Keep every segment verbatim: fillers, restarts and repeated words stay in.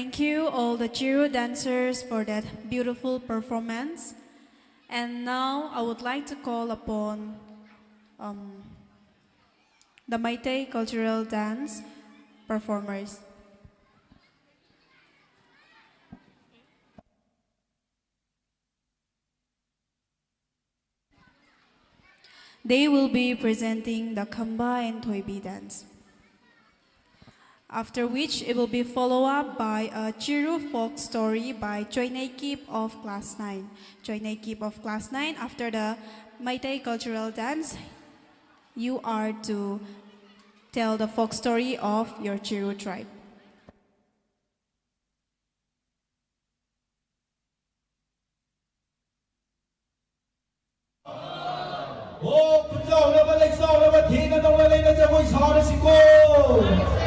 Thank you, all the Chiru dancers, for that beautiful performance. And now I would like to call upon, um, the Meitei cultural dance performers. They will be presenting the Khamba and Thoibi dance. After which, it will be followed up by a Chiru folk story by Choinei Kip of class nine. Choinei Kip of class nine, after the Meitei cultural dance, you are to tell the folk story of your Chiru tribe. O, khunzauhlaba, leikzauhlaba, thina dongla leina zagui sa ra siko.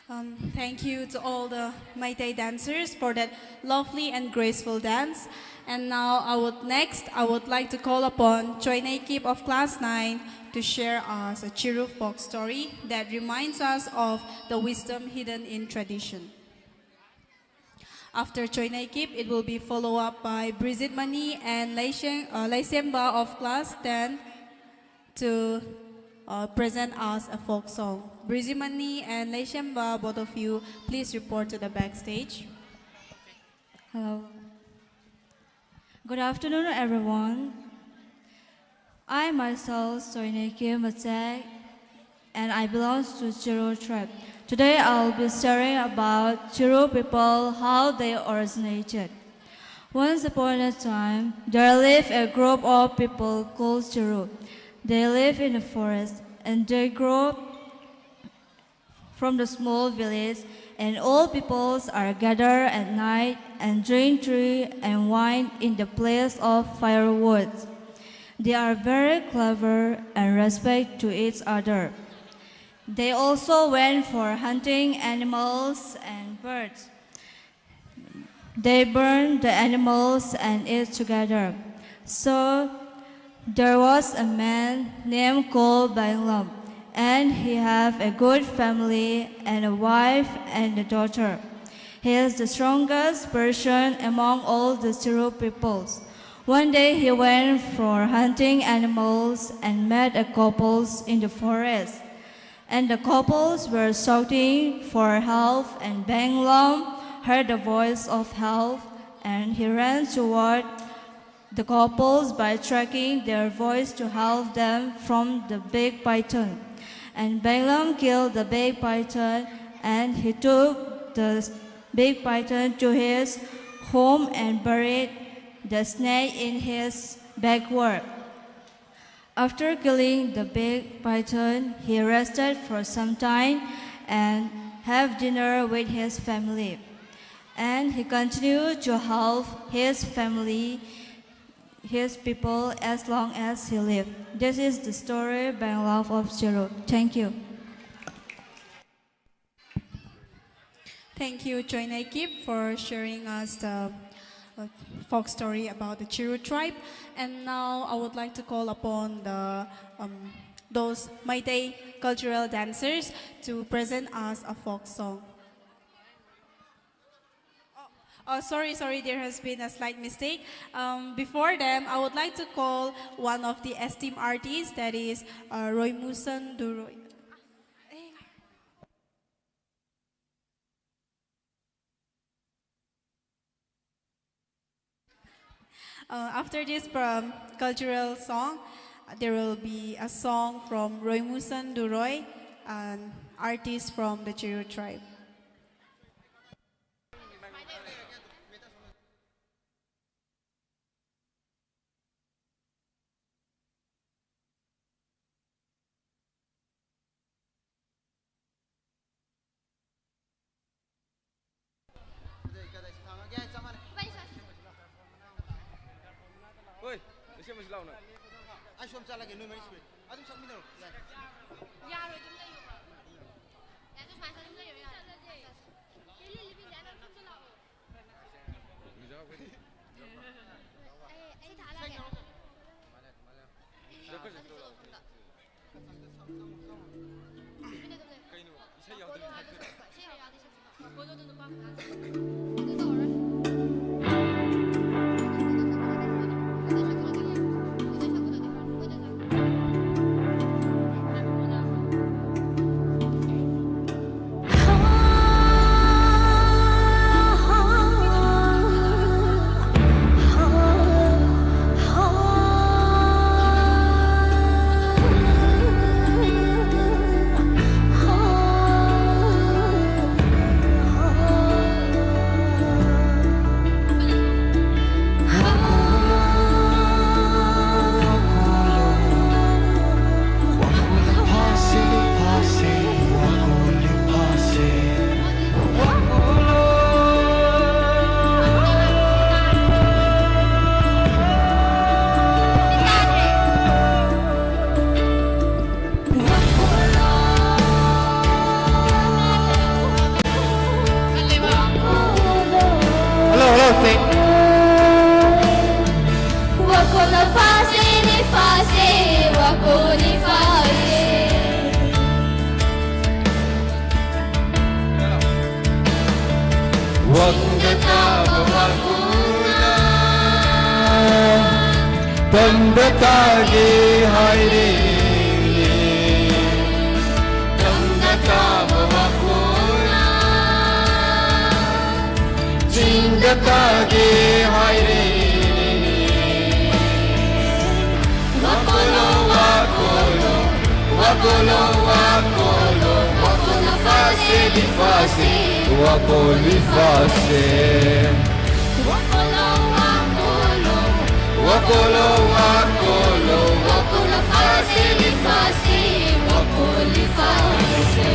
Um, thank you to all the Meitei dancers for that lovely and graceful dance. And now I would next, I would like to call upon Choi Nei Kip of class nine to share us a Chiru folk story that reminds us of the wisdom hidden in tradition. After Choi Nei Kip, it will be followed up by Brizit Mani and Leisheng, uh, Leisemba of class ten to uh, present us a folk song. Brizit Mani and Leisemba, both of you, please report to the backstage. Hello. Good afternoon, everyone. I myself, Soineki Machek, and I belong to Chiru tribe. Today I'll be sharing about Chiru people, how they originated. Once upon a time, there lived a group of people called Chiru. They live in the forest, and they grow from the small village, and all peoples are gathered at night and drink tea and wine in the place of firewood. They are very clever and respect to each other. They also went for hunting animals and birds. They burned the animals and ate together. So there was a man named called Banglam, and he had a good family and a wife and a daughter. He is the strongest person among all the Chiru peoples. One day he went for hunting animals and met a couples in the forest. And the couples were shouting for help, and Banglam heard the voice of help, and he ran toward the couples by tracking their voice to help them from the big python. And Banglam killed the big python, and he took the big python to his home and buried the snake in his backyard. After killing the big python, he rested for some time and have dinner with his family. And he continued to help his family, his people, as long as he lived. This is the story by Love of Chiru. Thank you. Thank you, Choi Nei Kip, for sharing us the uh, folk story about the Chiru tribe. And now I would like to call upon the um, those Meitei cultural dancers to present us a folk song. Oh, sorry, sorry, there has been a slight mistake. Um, before them, I would like to call one of the esteemed artists, that is uh, Roimusan Duroi. Uh, after this um, cultural song, there will be a song from Roimusan Duroi, an artist from the Chiru tribe. Oi, isi masi lau na. Ai som chala ke nui mari spe. Adum sak mi na ro. Ya. Ya ro dum na yo. Ya tu smai sa dum na yo ya. Wa khou na pha se ni pha se, wa khou ni pha se. Wang da ta ba wa khou na, tam da ta ge hai re ni, tam da ta ba wa khou na. Chingda ta ge hai re. Wa khou lo, wa khou lo, wa khou lo, wa khou lo, wa khou na pha se, li pha se, wa khou li pha se. Wa khou lo, wa khou lo, wa khou lo, wa khou lo, wa khou na pha se, li pha se, wa khou li pha se.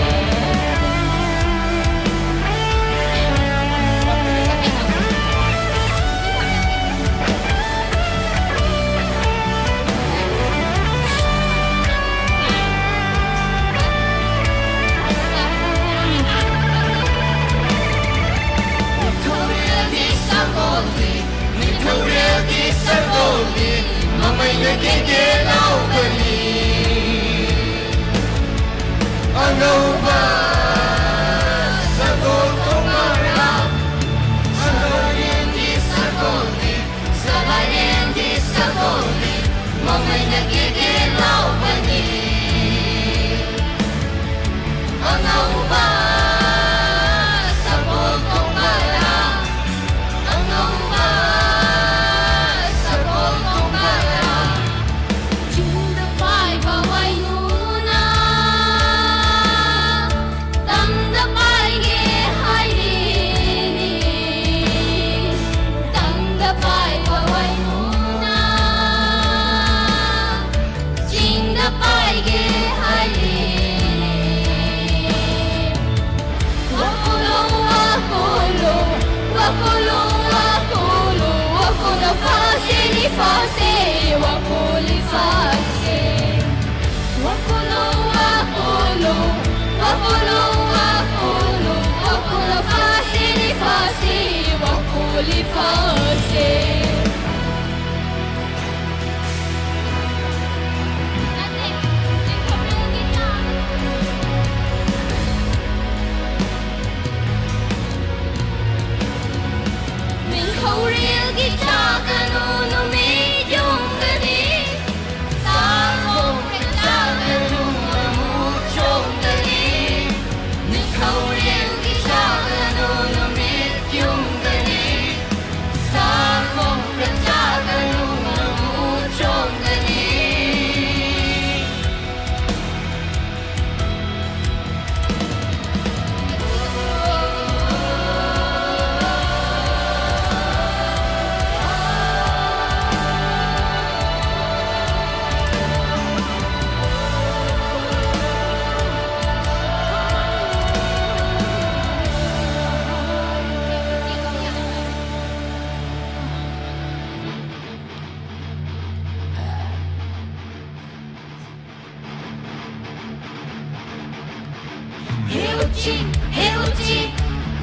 He uchi, he uchi,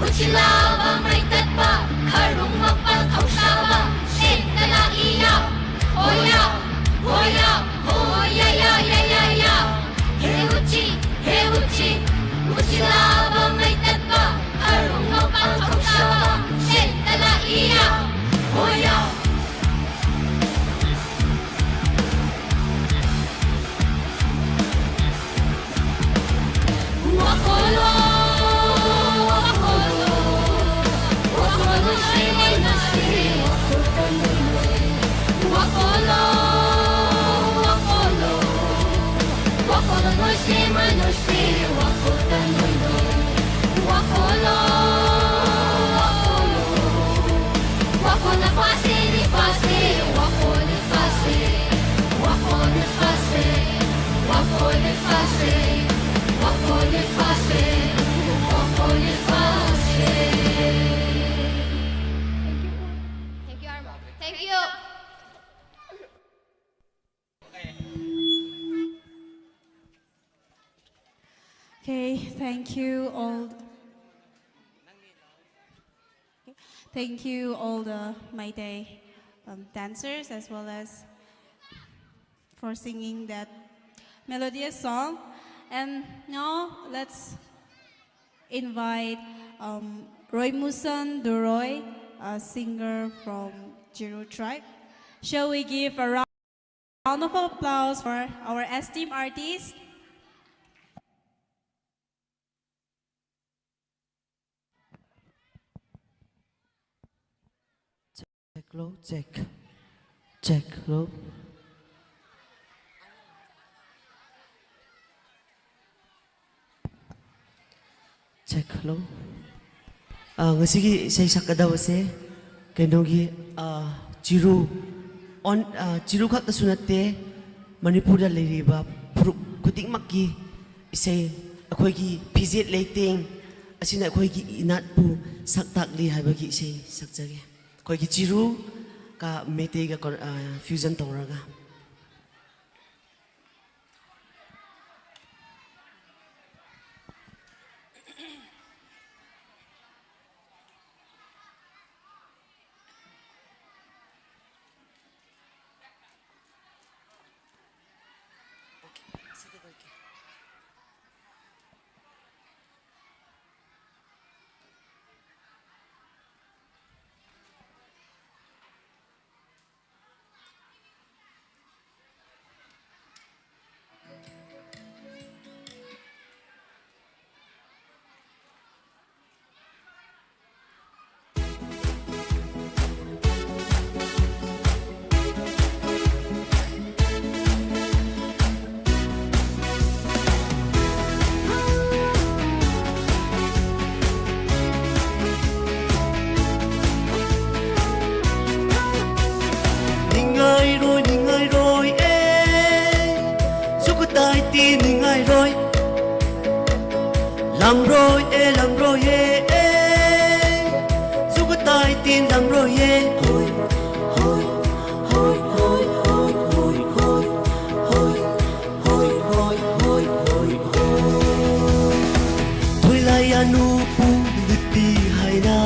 uchi la bammei tat pa, kharung mak pa, khou sha ba, shen ta la i ya, ho ya, ho ya, ho ya ya ya ya ya. He uchi, he uchi, uchi la bammei tat pa, kharung mak pa, khou sha ba, shen ta la i ya, ho ya. Thank you, Arma. Thank you. Okay, thank you all. Thank you all the Meitei, um, dancers as well as for singing that melodious song. And now let's invite, um, Roimusan Duroi, a singer from Chiru tribe. Shall we give a round of applause for our esteemed artist? Check lo, check. Check lo. Check lo. Ah, ngasiki isei sak kadau se. Kei nunc ki, ah, Chiru, on, ah, Chiru khak ta sw na te, Manipur da leiriba phruk khuding mak ki isei, ꯑꯩꯈꯣꯏꯒꯤ ꯐꯤꯖꯦꯠ ꯂꯩꯇꯦꯡ ꯑꯁꯤꯅ ꯑꯩꯈꯣꯏꯒꯤ ꯏꯅꯥꯠꯄꯨ ꯁꯛ ꯇꯥꯛꯂꯤ ꯍꯥꯏꯕꯒꯤ ꯏꯁꯩ ꯁꯛꯆꯒꯦ꯫ ꯑꯩꯈꯣꯏꯒꯤ ꯆꯤꯔꯨ ꯀ ꯃꯩꯇꯩꯒ ꯀꯣ-, ꯑ, fusion ꯇꯧꯔꯒ꯫ Ningai rui, ningai rui e, sukatei ti ningai rui. Lam rui e, lam rui e, e, sukatei ti lam rui e. Hoi, hoi, hoi, hoi, hoi, hoi, hoi, hoi. Hoi, hoi, hoi, hoi, hoi. Thui lai anu pu luti haina.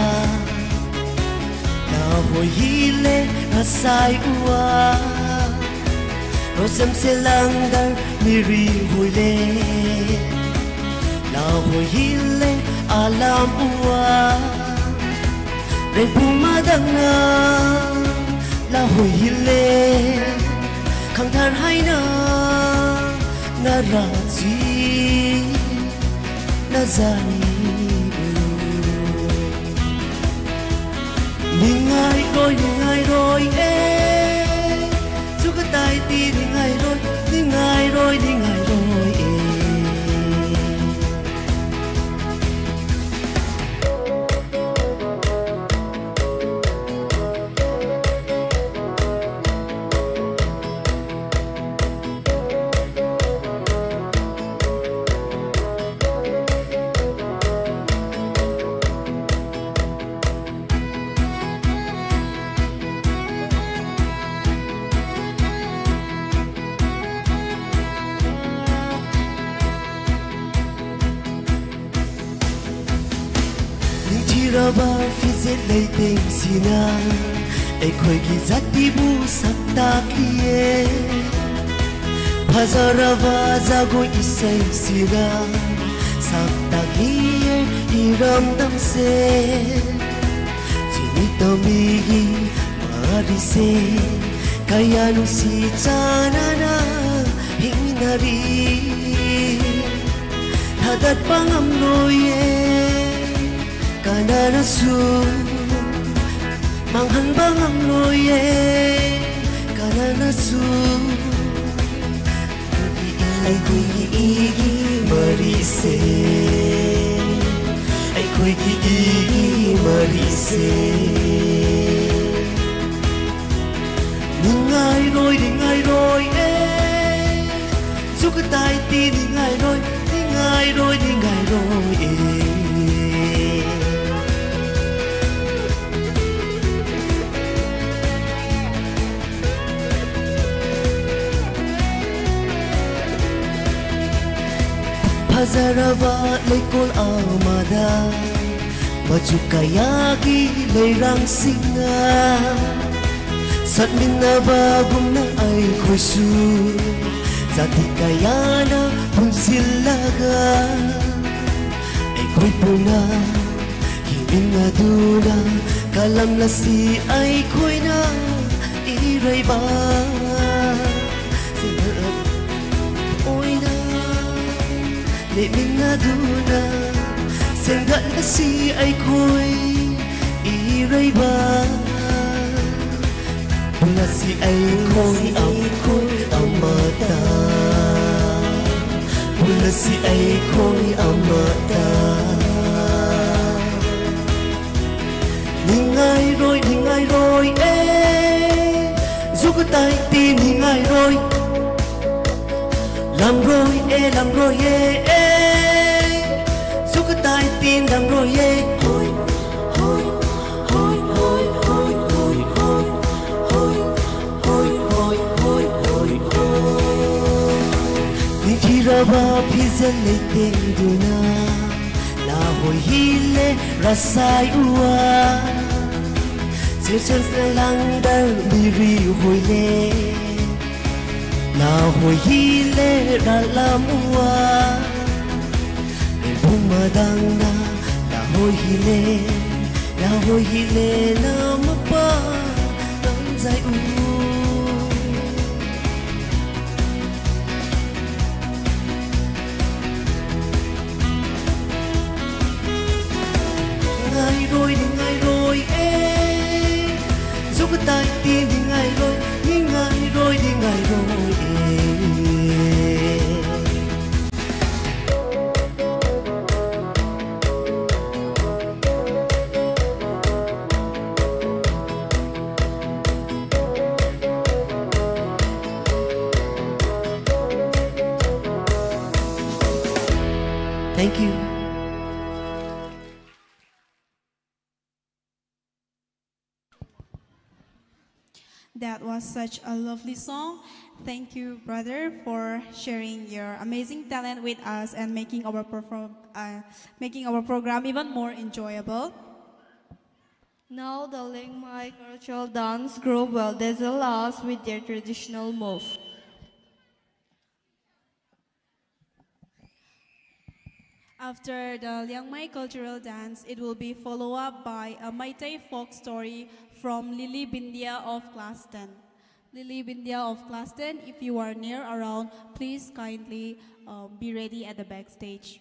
Na hoi hi le, na sai ua. Rosem se langdar miri hoi le. Na hoi hi le, alam ua. Rengpu madang na, la hui hi le, khang thar hai na, na ra chi, na zani. Ningai rui, ningai rui e, sukatei ti ningai rui, ningai rui, ningai rui e. Ningthiraba fizet leiteng sina, ꯑꯩꯈꯣꯏꯒꯤ ꯖꯥꯇꯤꯕꯨ ꯁꯛ ꯇꯥꯛꯂꯤꯌꯦ꯫ ꯐꯖꯔꯕ ꯖꯒꯣꯏ ꯏꯁꯩꯁꯤꯅ ꯁꯛ ꯇꯥꯛꯂꯤꯌꯦ ꯏꯔꯝꯗꯝꯁꯦ꯫ ꯆꯤꯡꯃꯤ ꯇꯝꯃꯤꯒꯤ ꯃꯔꯤꯁꯦ ꯀꯌꯥ ꯅꯨꯡꯁꯤ ꯆꯥꯟꯅꯅ ꯍꯤꯡꯃꯤꯟꯅꯔꯤ꯫ ꯊꯥꯗꯠꯄ ꯉꯝꯂꯣꯏꯌꯦ ꯀꯅꯥꯅꯁꯨ, ꯃꯥꯡꯍꯟꯕ ꯉꯝꯂꯣꯏꯌꯦ ꯀꯅꯥꯅꯁꯨ꯫ ꯑꯩꯈꯣꯏꯒꯤ ꯏꯒꯤ ꯃꯔꯤꯁꯦ, ꯑꯩꯈꯣꯏꯒꯤ ꯏꯒꯤ ꯃꯔꯤꯁꯦ꯫ ꯅꯤꯡꯉꯥꯏꯔꯣꯏ, ꯅꯤꯡꯉꯥꯏꯔꯣꯏ ꯑꯦ, ꯁꯨꯛꯀꯇꯥꯏ ꯇꯤ ꯅꯤꯡꯉꯥꯏꯔꯣꯏ, ꯅꯤꯡꯉꯥꯏꯔꯣꯏ, ꯅꯤꯡꯉꯥꯏꯔꯣꯏ ꯑꯦ꯫ ꯐꯖꯔꯕ ꯂꯩꯀꯣꯜ ꯑꯃꯗ Pachu kaya ki leirang singna, satminna ba gumna ai khoi su, zati kaya na pun sil laga, ai khoi puna, hingminna duna, kalam lasi ai khoi na, i rei ba. Oina, leminna duna, senggat lasi ai khoi, i rei ba. Pun lasi ai khoi, ai khoi, amata. Pun lasi ai khoi, amata. Ningai rui, ningai rui, e. Zukatai ti ningai rui. Lam rui, e, lam rui, e, e. Zukatai ti lam rui, e. Nithira ba phizan nei ting duna. La hui hi le rasai ua. Sirsen se lang dal biri hui le. La hui hi le ralam ua. Rin pum madang na la hui hi le. La hui hi le na mapa dang zai u. Ngai rui, ni ngai rui, e. Zukatai ti ni ngai rui, ni ngai rui, ni ngai rui, e. Thank you. That was such a lovely song. Thank you, brother, for sharing your amazing talent with us and making our perform, uh, making our program even more enjoyable. Now the Liangmai cultural dance group will dazzle us with their traditional move. After the Liangmai cultural dance, it will be followed up by a Meitei folk story from Lily Bindia of class ten. Lily Bindia of class ten, if you are near around, please kindly, um, be ready at the backstage.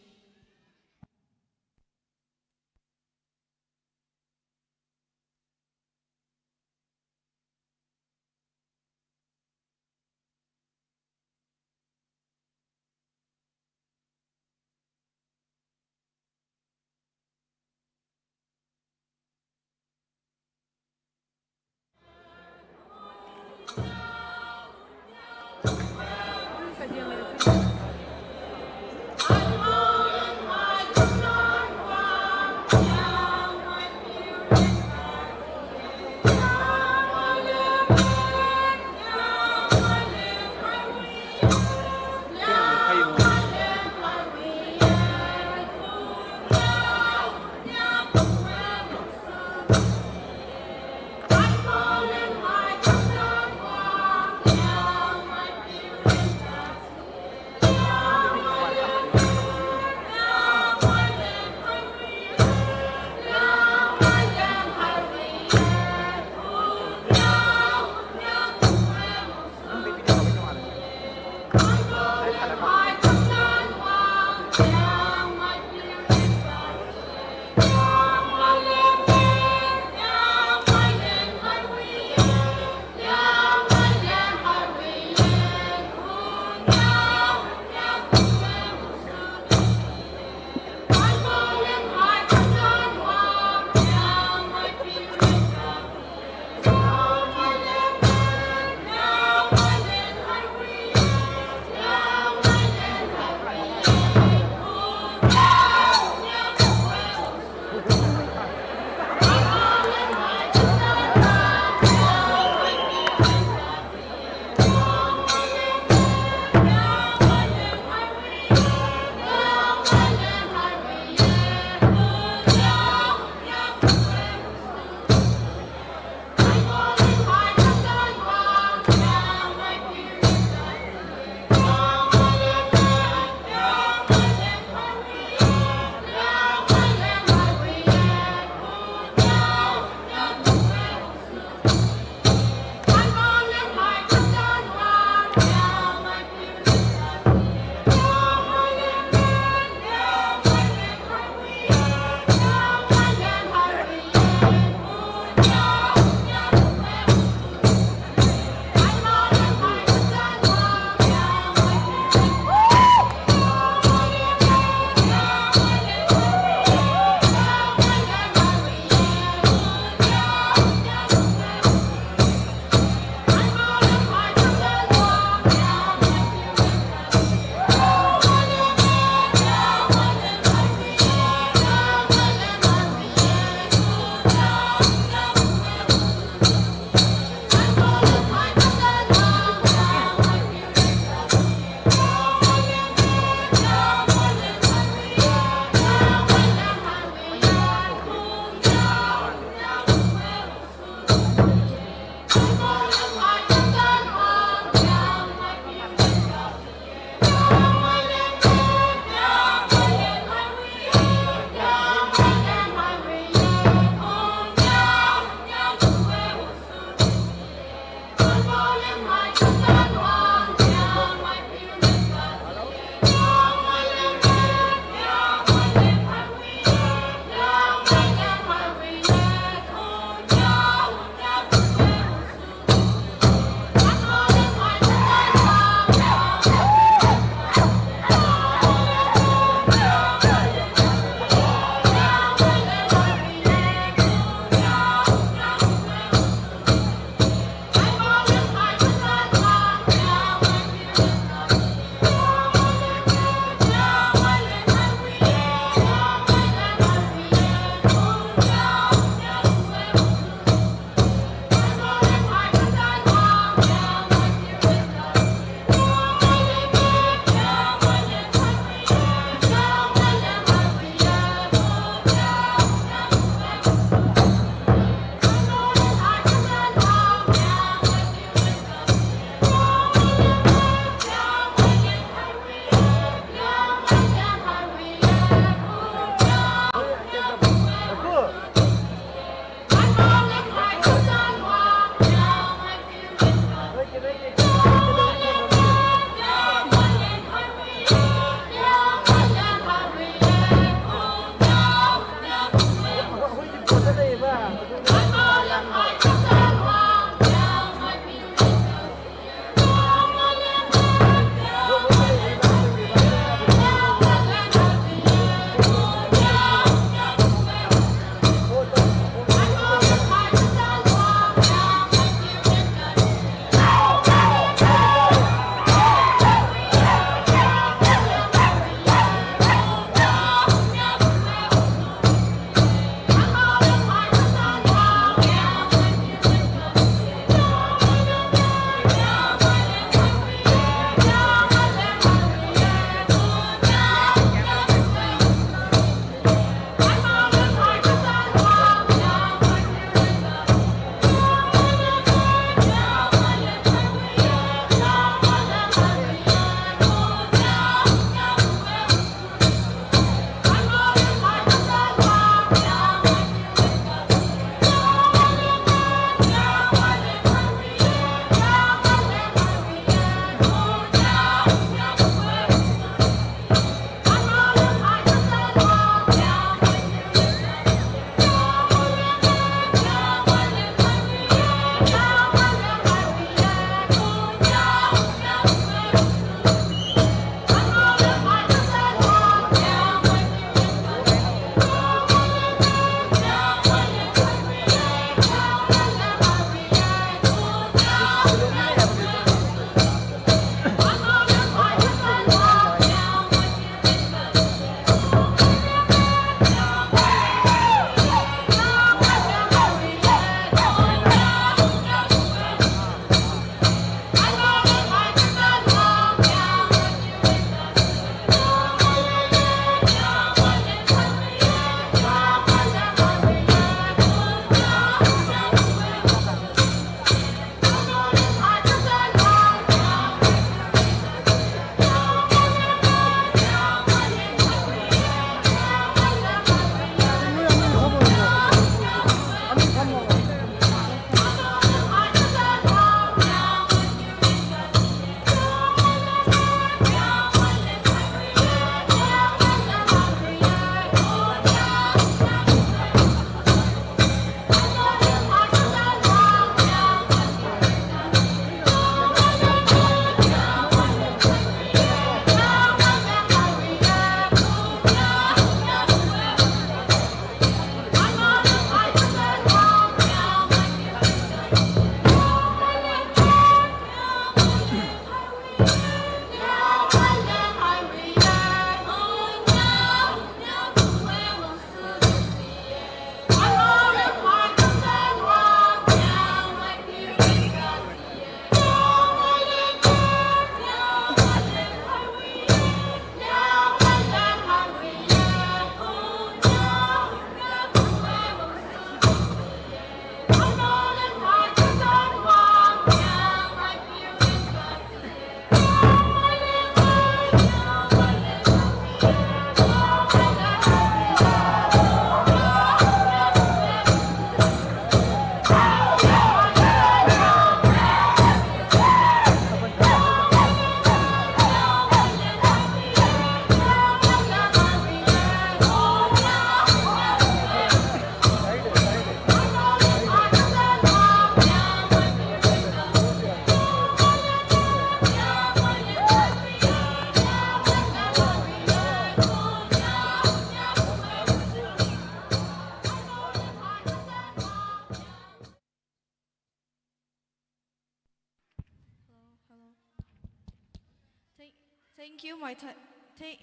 Thank you, my th- thank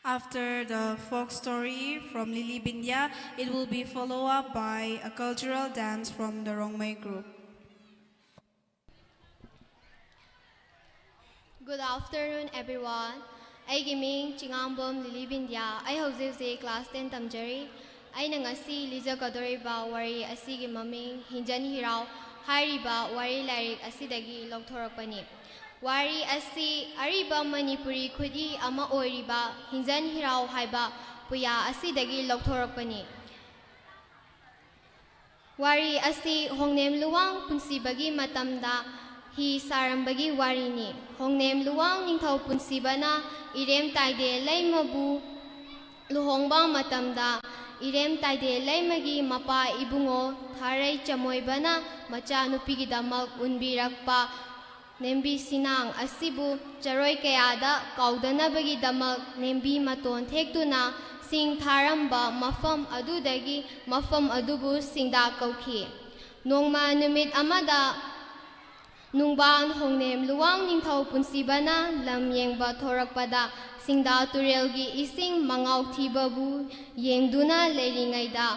After the folk story from Lily Bindia, it will be followed up by a cultural dance from the Rongmei group. Good afternoon, everyone. ꯑꯩꯒꯤ ꯃꯤꯡ ꯆꯤꯉꯥꯝꯕꯝ ꯂꯤꯂꯤ ꯕꯤꯟꯗ꯭ꯌꯥ꯫ ꯑꯩ ꯍꯧꯖꯤꯛ ꯍꯧꯖꯤꯛ class ten ꯇꯝꯖꯔꯤ꯫ ꯑꯩꯅ ꯉꯁꯤ ꯂꯤꯖꯒꯗꯧꯔꯤꯕ ꯋꯥꯔꯤ ꯑꯁꯤꯒꯤ ꯃꯃꯤꯡ ꯍꯤꯟꯖꯟ ꯍꯤꯔꯥꯎ ꯍꯥꯏꯔꯤꯕ ꯋꯥꯔꯤ ꯂꯥꯏꯔꯤꯛ ꯑꯁꯤꯗꯒꯤ ꯂꯧꯊꯣꯔꯛꯄꯅꯤ꯫ ꯋꯥꯔꯤ ꯑꯁꯤ ꯑꯔꯤꯕ ꯃꯅꯤꯄꯨꯔꯤ ꯈꯨꯠꯏ ꯑꯃ ꯑꯣꯏꯔꯤꯕ ꯍꯤꯟꯖꯟ ꯍꯤꯔꯥꯎ ꯍꯥꯏꯕ ꯄꯨꯌꯥ ꯑꯁꯤꯗꯒꯤ ꯂꯧꯊꯣꯔꯛꯄꯅꯤ꯫ ꯋꯥꯔꯤ ꯑꯁꯤ ꯍꯣꯡꯅꯦꯝ ꯂꯨꯋꯥꯡ ꯄꯨꯟꯁꯤꯕꯒꯤ ꯃꯇꯝꯗ ꯍꯤ ꯁꯥꯔꯝꯕꯒꯤ ꯋꯥꯔꯤꯅꯤ꯫ ꯍꯣꯡꯅꯦꯝ ꯂꯨꯋꯥꯡ ꯅꯤꯡꯊꯧ ꯄꯨꯟꯁꯤꯕꯅ ꯏꯔꯦꯝ ꯇꯥꯏꯗꯦ ꯂꯩꯃꯕꯨ ꯂꯨꯍꯣꯡꯕ ꯃꯇꯝꯗ, ꯏꯔꯦꯝ ꯇꯥꯏꯗꯦ ꯂꯩꯃꯒꯤ ꯃꯄꯥ ꯏꯕꯨꯡꯉꯣ ꯊꯥꯔꯩ ꯆꯃꯣꯏꯕꯅ ꯃꯆꯥꯅꯨꯄꯤꯒꯤꯗꯃꯛ ꯎꯟꯕꯤꯔꯛꯄ ꯅꯦꯝꯕꯤ ꯁꯤꯅꯥꯡ ꯑꯁꯤꯕꯨ ꯆꯔꯣꯏ ꯀꯌꯥꯗ ꯀꯥꯎꯗꯅꯕꯒꯤꯗꯃꯛ ꯅꯦꯝꯕꯤ ꯃꯇꯣꯟ ꯊꯦꯛꯇꯨꯅ ꯁꯤꯡ ꯊꯥꯔꯝꯕ ꯃꯐꯝ ꯑꯗꯨꯗꯒꯤ ꯃꯐꯝ ꯑꯗꯨꯕꯨ ꯁꯤꯡꯗꯥ ꯀꯧꯈꯤ꯫ ꯅꯣꯡꯃ ꯅꯨꯃꯤꯠ ꯑꯃꯗ ꯅꯨꯡꯕꯥꯟ ꯍꯣꯡꯅꯦꯝ ꯂꯨꯋꯥꯡ ꯅꯤꯡꯊꯧ ꯄꯨꯟꯁꯤꯕꯅ ꯂꯝ ꯌꯦꯡꯕ ꯊꯣꯔꯛꯄꯗ ꯁꯤꯡꯗꯥ ꯇꯨꯔꯦꯜꯒꯤ ꯏꯁꯤꯡ ꯃꯉꯥꯎ ꯊꯤꯕꯕꯨ ꯌꯦꯡꯗꯨꯅ ꯂꯩꯔꯤꯉꯩꯗ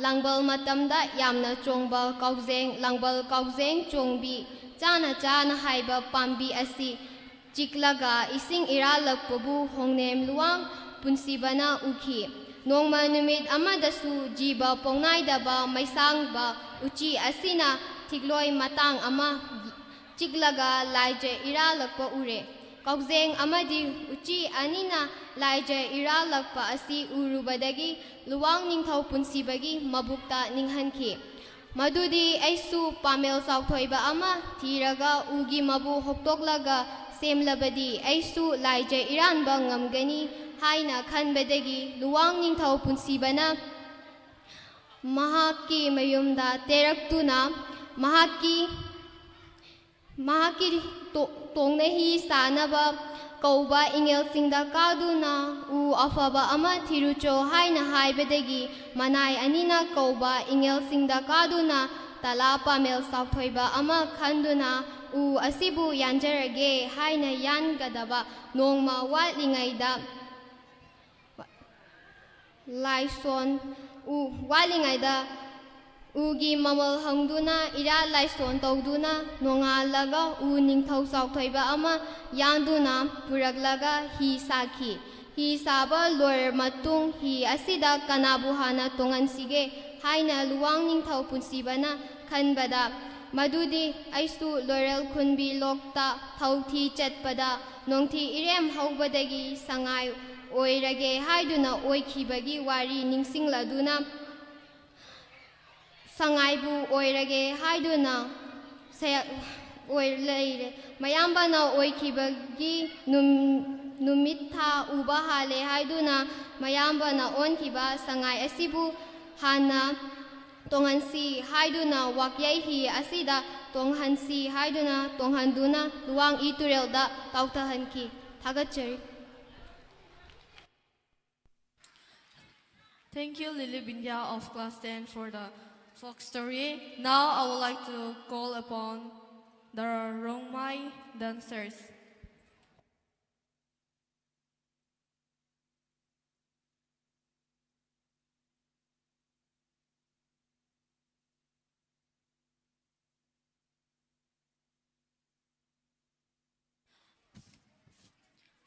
ꯂꯥꯡꯕꯜ ꯃꯇꯝꯗ ꯌꯥꯝꯅ ꯆꯣꯡꯕ ꯀꯥꯎꯖꯦꯡ, ꯂꯥꯡꯕꯜ ꯀꯥꯎꯖꯦꯡ ꯆꯣꯡꯕꯤ ꯆꯥꯅ ꯆꯥꯅ ꯍꯥꯏꯕ ꯄꯥꯝꯕꯤ ꯑꯁꯤ ꯆꯤꯛꯂꯒ ꯏꯁꯤꯡ ꯏꯔꯥꯜꯂꯛꯄꯕꯨ ꯍꯣꯡꯅꯦꯝ ꯂꯨꯋꯥꯡ ꯄꯨꯟꯁꯤꯕꯅ ꯎꯈꯤ꯫ ꯅꯣꯡꯃ ꯅꯨꯃꯤꯠ ꯑꯃꯗꯁꯨ ꯖꯤꯕ ꯄꯣꯡꯅꯥꯏꯗꯕ ꯃꯩꯁꯥꯡꯕ ꯎꯆꯤ ꯑꯁꯤꯅ ꯊꯤꯛꯂꯣꯏ ꯃꯇꯥꯡ ꯑꯃ ꯆꯤꯛꯂꯒ ꯂꯥꯏꯖ ꯏꯔꯥꯜꯂꯛꯄ ꯎꯔꯦ꯫ ꯀꯥꯎꯖꯦꯡ ꯑꯃꯗꯤ ꯎꯆꯤ ꯑꯅꯤꯅ ꯂꯥꯏꯖ ꯏꯔꯥꯜꯂꯛꯄ ꯑꯁꯤ ꯎꯔꯨꯕꯗꯒꯤ ꯂꯨꯋꯥꯡ ꯅꯤꯡꯊꯧ ꯄꯨꯟꯁꯤꯕꯒꯤ ꯃꯕꯨꯛꯇ ꯅꯤꯡꯍꯟꯈꯤ꯫ ꯃꯗꯨꯗꯤ ꯑꯩꯁꯨ ꯄꯥꯃꯦꯜ ꯆꯥꯎꯊꯣꯏꯕ ꯑꯃ ꯊꯤꯔꯒ ꯎꯒꯤ ꯃꯕꯨ ꯍꯣꯛꯇꯣꯛꯂꯒ ꯁꯦꯝꯂꯕꯗꯤ ꯑꯩꯁꯨ ꯂꯥꯏꯖ ꯏꯔꯥꯟꯕ ꯉꯝꯒꯅꯤ ꯍꯥꯏꯅ ꯈꯟꯕꯗꯒꯤ ꯂꯨꯋꯥꯡ ꯅꯤꯡꯊꯧ ꯄꯨꯟꯁꯤꯕꯅ ꯃꯍꯥꯛꯀꯤ ꯃꯌꯨꯝꯗ ꯇꯦꯔꯛꯇꯨꯅ ꯃꯍꯥꯛꯀꯤ ꯃꯍꯥꯛꯀꯤ ꯇꯣ- ꯇꯣꯡꯅ ꯍꯤ ꯁꯥꯅꯕ ꯀꯧꯕ ꯏꯉꯦꯜꯁꯤꯡꯗ ꯀꯥꯗꯨꯅ ꯎ ꯑꯐꯕ ꯑꯃ ꯊꯤꯔꯨꯆꯣ ꯍꯥꯏꯅ ꯍꯥꯏꯕꯗꯒꯤ ꯃꯅꯥꯏ ꯑꯅꯤꯅ ꯀꯧꯕ ꯏꯉꯦꯜꯁꯤꯡꯗ ꯀꯥꯗꯨꯅ ꯇꯂꯥ ꯄꯥꯃꯦꯜ ꯆꯥꯎꯊꯣꯏꯕ ꯑꯃ ꯈꯟꯗꯨꯅ ꯎ ꯑꯁꯤꯕꯨ ꯌꯥꯟꯖꯔꯒꯦ ꯍꯥꯏꯅ ꯌꯥꯟꯒꯗꯕ ꯅꯣꯡꯃ ꯋꯥꯠꯂꯤꯉꯩꯗ ꯂꯥꯏꯁꯣꯟ ꯎ ꯋꯥꯠꯂꯤꯉꯩꯗ ꯎꯒꯤ ꯃꯃꯜ ꯍꯪꯗꯨꯅ ꯏꯔꯥꯠ ꯂꯥꯏꯁꯣꯟ ꯇꯧꯗꯨꯅ ꯅꯣꯡꯉꯥꯜꯂꯒ ꯎ ꯅꯤꯡꯊꯧ ꯆꯥꯎꯊꯣꯏꯕ ꯑꯃ ꯌꯥꯟꯗꯨꯅ ꯄꯨꯔꯛꯂꯒ ꯍꯤ ꯁꯥꯈꯤ꯫ ꯍꯤ ꯁꯥꯕ ꯂꯣꯏꯔ ꯃꯇꯨꯡ ꯍꯤ ꯑꯁꯤꯗ ꯀꯅꯥꯕꯨ ꯍꯥꯟꯅ ꯇꯣꯡꯍꯟꯁꯤꯒꯦ ꯍꯥꯏꯅ ꯂꯨꯋꯥꯡ ꯅꯤꯡꯊꯧ ꯄꯨꯟꯁꯤꯕꯅ ꯈꯟꯕꯗ, ꯃꯗꯨꯗꯤ ꯑꯩꯁꯨ ꯂꯣꯏꯔꯦꯜ ꯈꯨꯟꯕꯤ ꯂꯣꯛꯇ ꯊꯧꯊꯤ ꯆꯠꯄꯗ ꯅꯣꯡꯊꯤ ꯏꯔꯦꯝ ꯍꯧꯕꯗꯒꯤ ꯁꯉꯥꯏ ꯑꯣꯏꯔꯒꯦ ꯍꯥꯏꯗꯨꯅ ꯑꯣꯏꯈꯤꯕꯒꯤ ꯋꯥꯔꯤ ꯅꯤꯡꯁꯤꯡꯂꯗꯨꯅ ꯁꯉꯥꯏꯕꯨ ꯑꯣꯏꯔꯒꯦ ꯍꯥꯏꯗꯨꯅ ꯁꯌꯥ- ꯑꯣꯏ ꯂꯩꯔꯦ꯫ ꯃꯌꯥꯝꯕꯅ ꯑꯣꯏꯈꯤꯕꯒꯤ ꯅꯨꯝ- ꯅꯨꯃꯤꯠ ꯊꯥ ꯎꯕ ꯍꯥꯜꯂꯦ ꯍꯥꯏꯗꯨꯅ ꯃꯌꯥꯝꯕꯅ ꯑꯣꯟꯈꯤꯕ ꯁꯉꯥꯏ ꯑꯁꯤꯕꯨ ꯍꯥꯟꯅ ꯇꯣꯡꯍꯟꯁꯤ ꯍꯥꯏꯗꯨꯅ ꯋꯥꯛꯌꯩ ꯍꯤ ꯑꯁꯤꯗ ꯇꯣꯡꯍꯟꯁꯤ ꯍꯥꯏꯗꯨꯅ ꯇꯣꯡꯍꯟꯗꯨꯅ ꯂꯨꯋꯥꯡ ꯏ ꯇꯨꯔꯦꯜꯗ ꯇꯥꯎꯊꯍꯟꯈꯤ꯫ ꯊꯥꯒꯠꯆꯔꯤ꯫ Thank you, Lily Bindia of class ten, for the folk story. Now I would like to call upon the Rongmei dancers.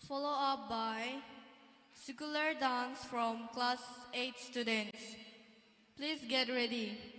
Follow up by secular dance from class eight students. Please get ready.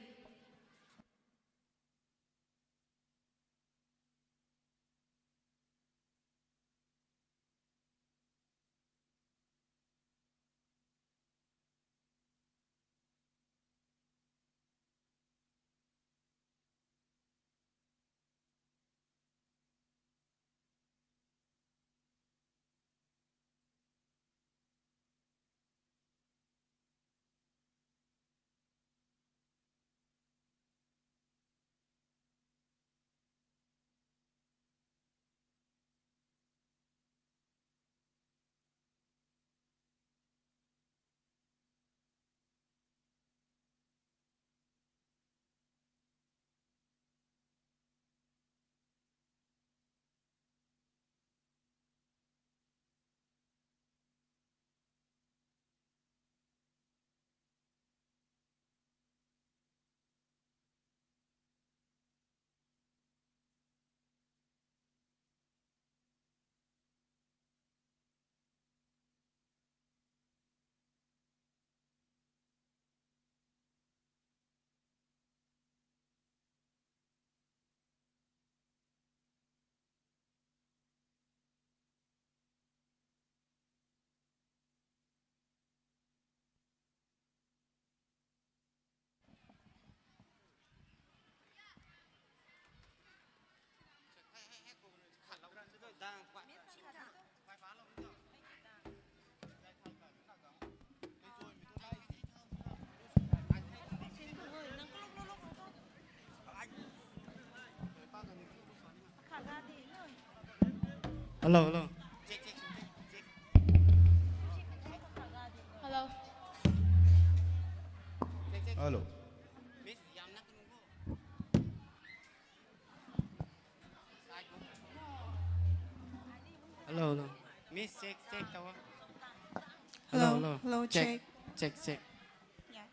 Hello, hello. Hello. Hello. Hello, hello. Miss, check, check, taw. Hello, hello. Hello, check. Check, check, check. Yeah.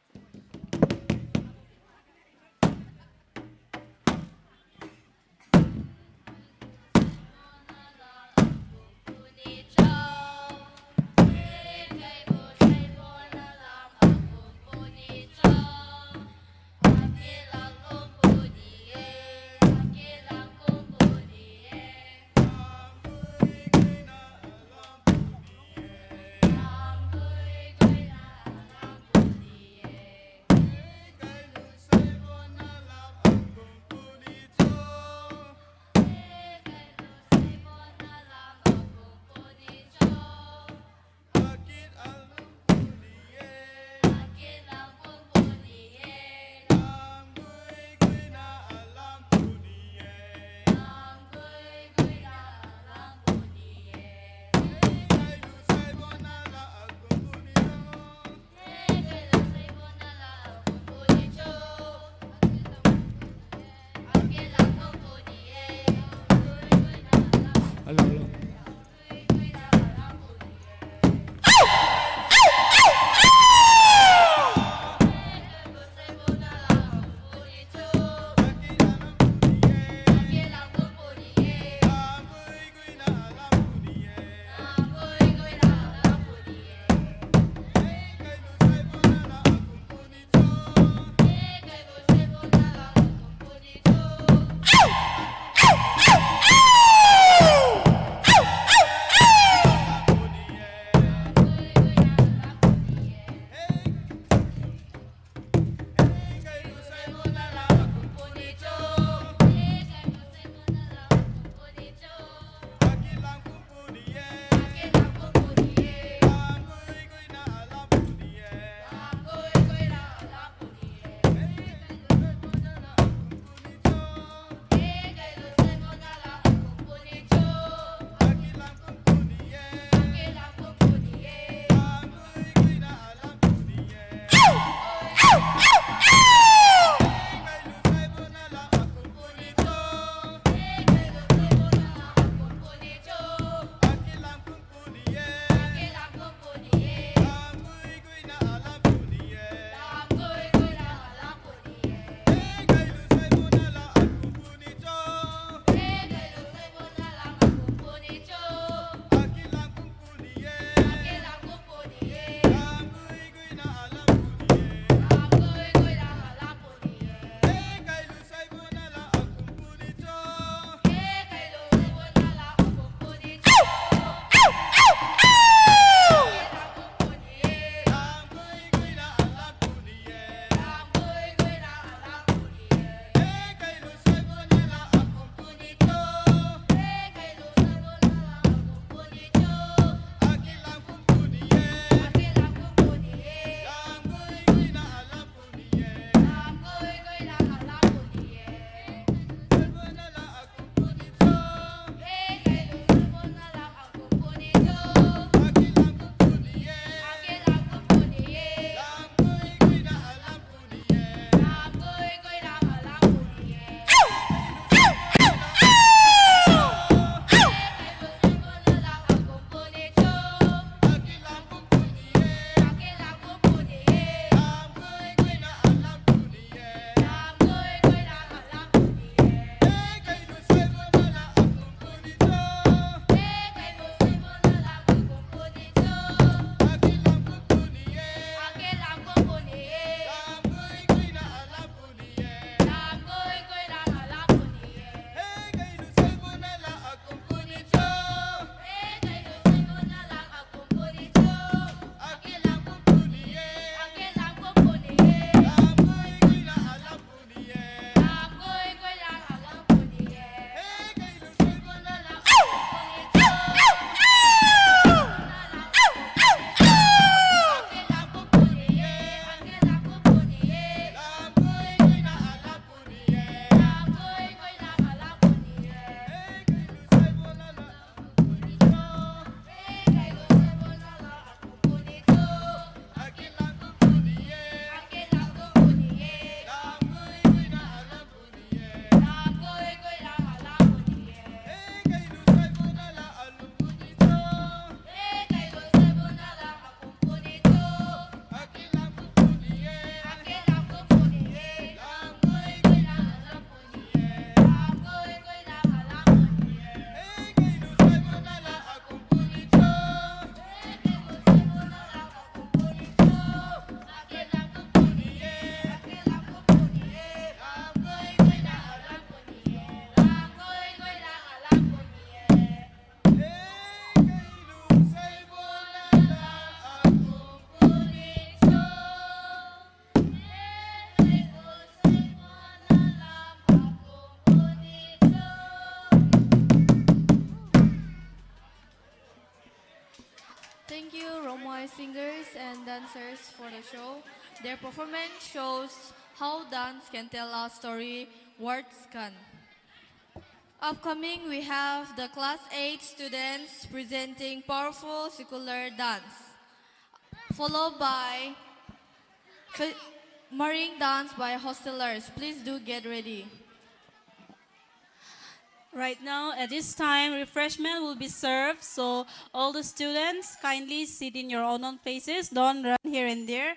Thank you, Rongmei singers and dancers, for the show. Their performance shows how dance can tell a story words can. Upcoming, we have the class eight students presenting powerful secular dance, followed by fe- marine dance by hostelers. Please do get ready. Right now, at this time, refreshment will be served, so all the students, kindly sit in your own own places, don't run here and there.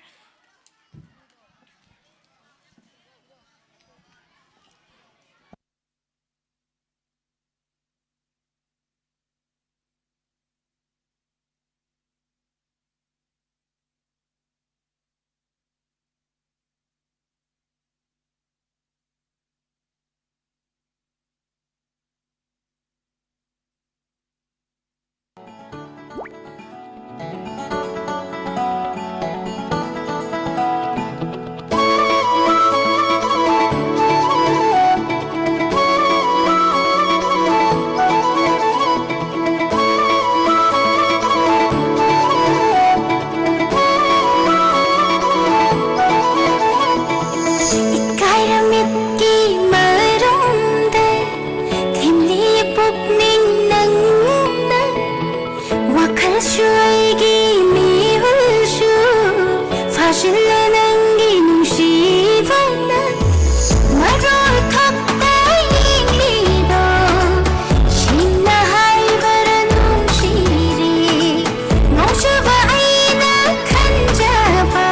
Ikai ramit ki marum de, thimli pukning nang na, wakhal shuai gi mi hul shu, fashion la nang gi nung shi vana, maroi thak ta ying li do, shin na hai vara nung shi ri, nung shu va ai na khan ja ba.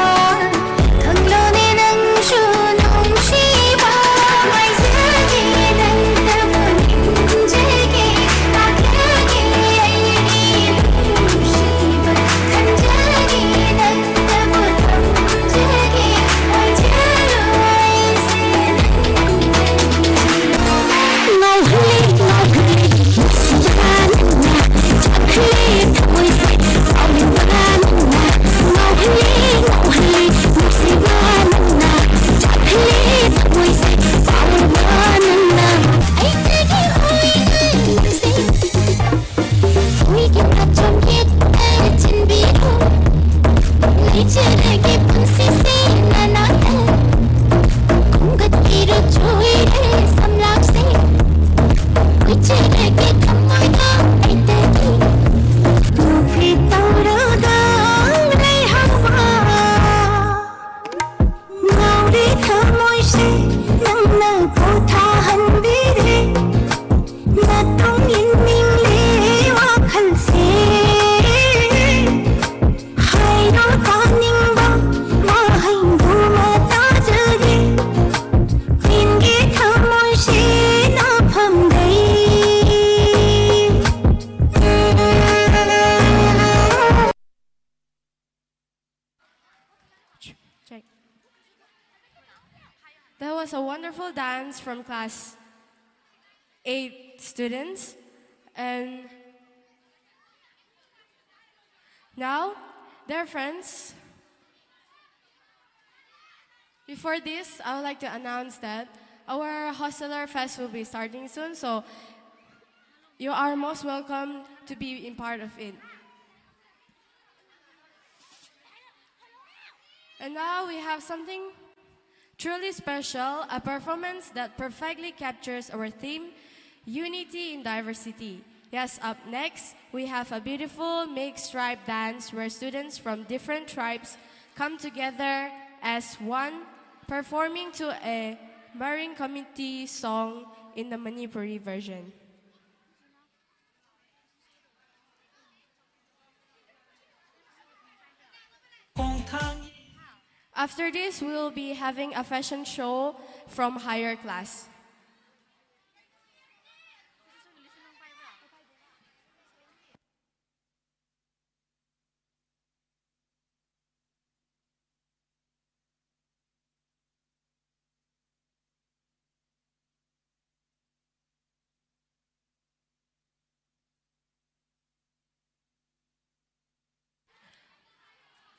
Check. That was a wonderful dance from class eight students. And now, dear friends, before this, I would like to announce that our Hosteller Fest will be starting soon, so you are most welcome to be in part of it. And now we have something truly special, a performance that perfectly captures our theme, unity in diversity. Yes, up next, we have a beautiful mixed tribe dance where students from different tribes come together as one, performing to a Marine Community song in the Manipuri version. After this, we will be having a fashion show from higher class.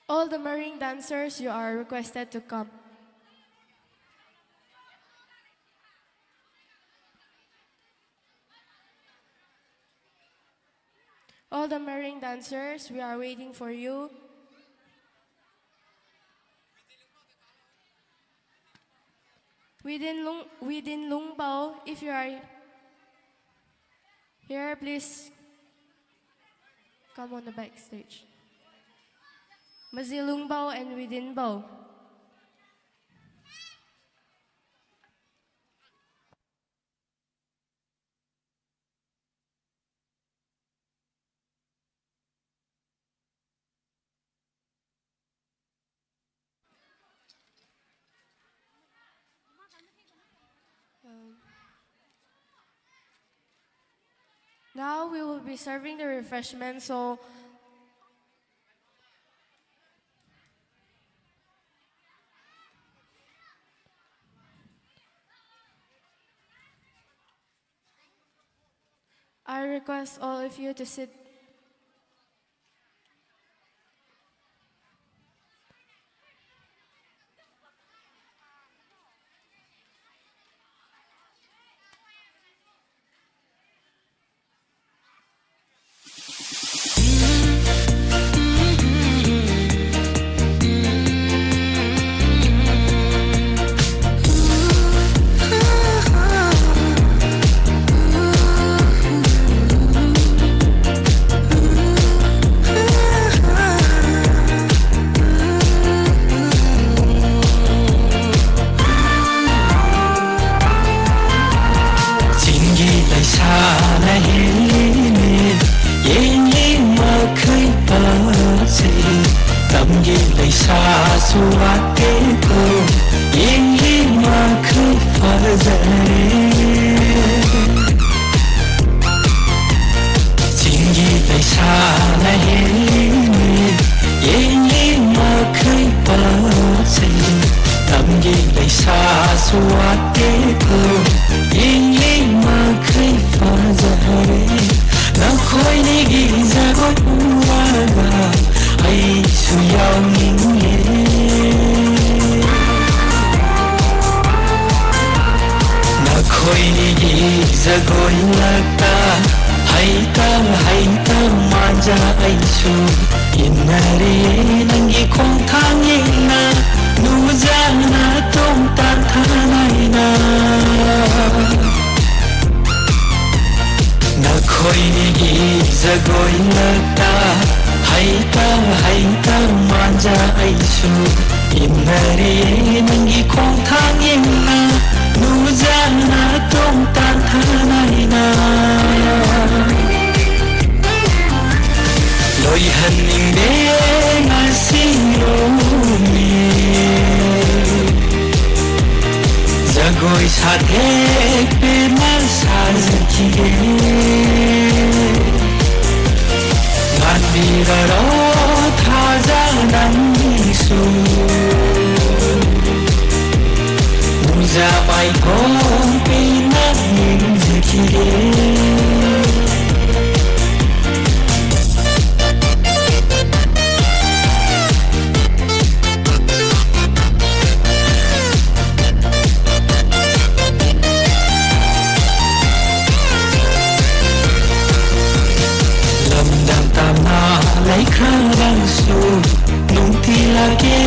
All the marine dancers, you are requested to come. All the Mering dancers, we are waiting for you. Within Lung, within Lungbao, if you are here, please come on the backstage. Mazi Lungbao and Within Bao. Um, now we will be serving the refreshment, so I request all of you to sit. Chinggi leisa na hei ni, yengli mak khe pa se. Tamgi leisa suat te ko, yengli mak khe pa zare. Chinggi leisa na hei ni, yengli mak khe pa se. Tamgi leisa suat te ko, yengli mak khe pa zare. Nakhoi ni gi zagoi pura ga, ai sw yau ning e. Nakhoi ni gi zagoi lak ta, hei ta, hei ta, manja ai sw. Inna ri nang gi khong thang inna, nu zana tuang tan tha nai na. Nakhoi ni gi zagoi lak ta, hei ta, hei ta, manja ai sw. Inna ri nang gi khong thang inna, nu zana tuang tan tha nai na. Lui han ning de nga sing lu ni. Zagoi sa thek pe na sa zaki de. Ngan bi ra ro tha za nang sw. Muza pai thong pe na ning zaki de. Lamdang tamna lei khang rang sw, nung ti lak ge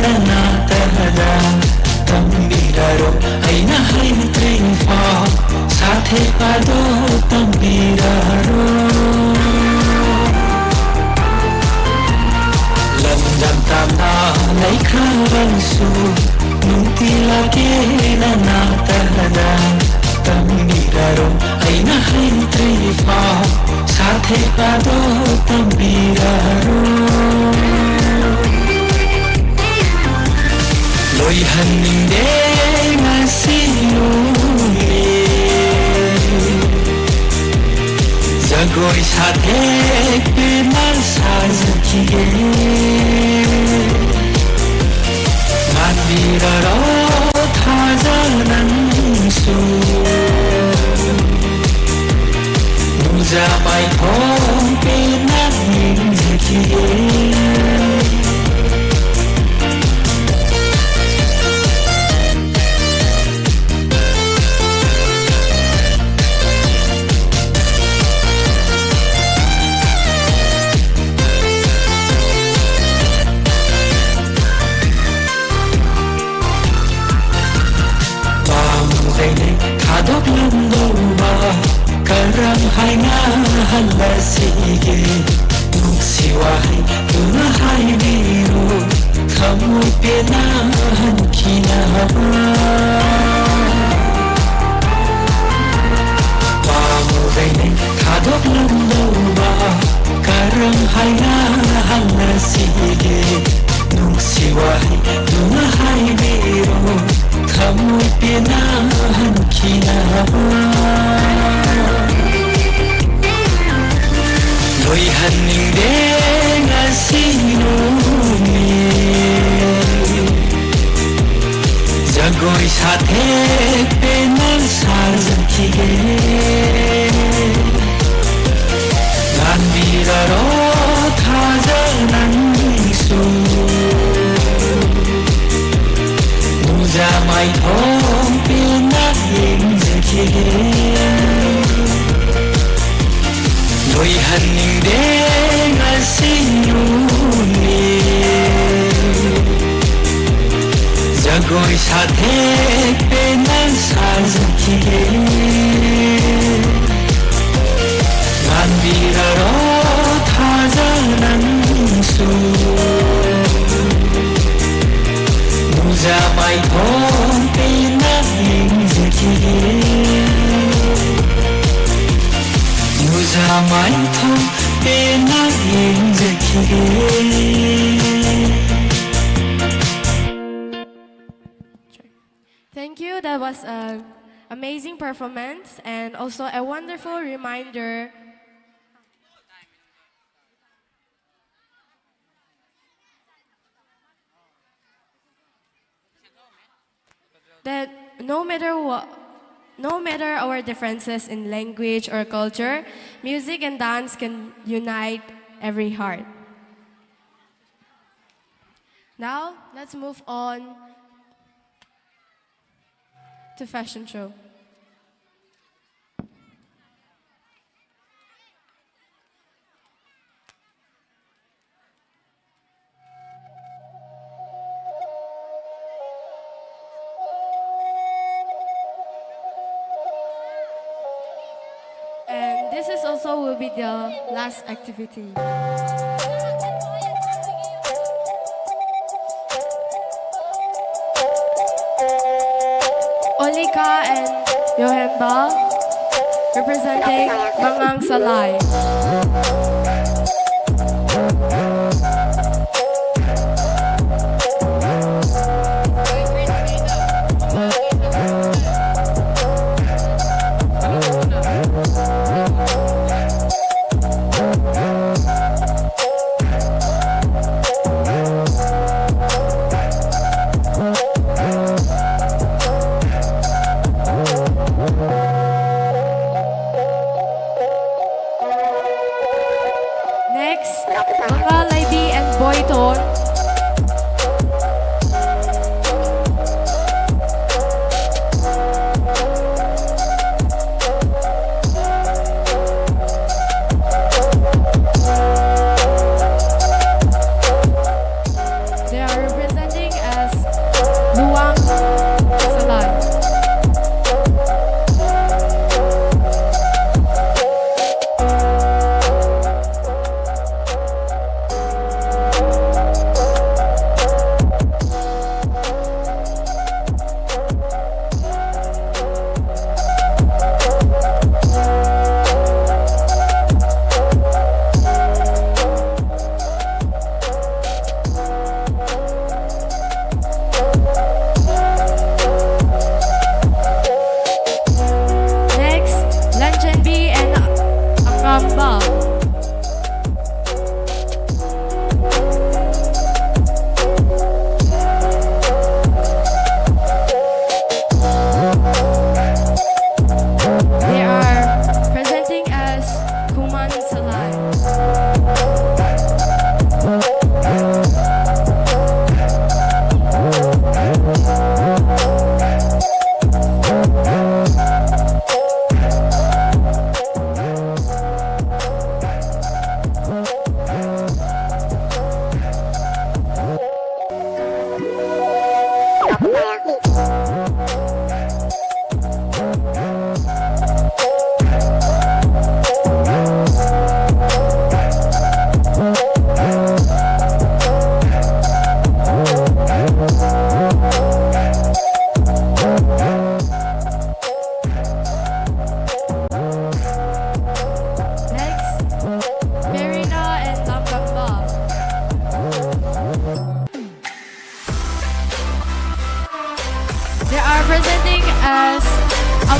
na na ta da. Tambi ra ro, ai na hei tring pha, sa the pa do tambi ra ro. Lamdang tamna lei khang rang sw, nung ti lak ge na na ta da. Tambi ra ro, ai na hei tring pha, sa the pa do tambi ra ro. Lui han ning de nga sing lu ni. Zagoi sa thek pe na sa zaki de. Ngan bi ra ro tha za nang sw. Muza pai thong pe na ning zaki de. Hai na han na si ge, nung si wa hai, nung na hai be ro, thamui pe na han ki na ba. Lui han ning de na si nu ni. Zagoi sa the pe na sa zan ki ge. Ganbi ra ro tha za nan su. Nuza mai thong pe na ling zan ki ge. Lui han ning de na si nu ni. Zagoi sa the pe na sa zan ki ge. Ganbi ra ro tha za nan su. Nuza mai thong pe na ling zan ki ge. Nuza mai thong pe na ling zan ki ge. Thank you. That was an amazing performance and also a wonderful reminder that no matter what, no matter our differences in language or culture, music and dance can unite every heart. Now, let's move on to fashion show. And this is also will be the last activity. Olika and Yohemba representing Mangang Salai. Next, Manga Lady and Boyton. They are representing as Luang Salai.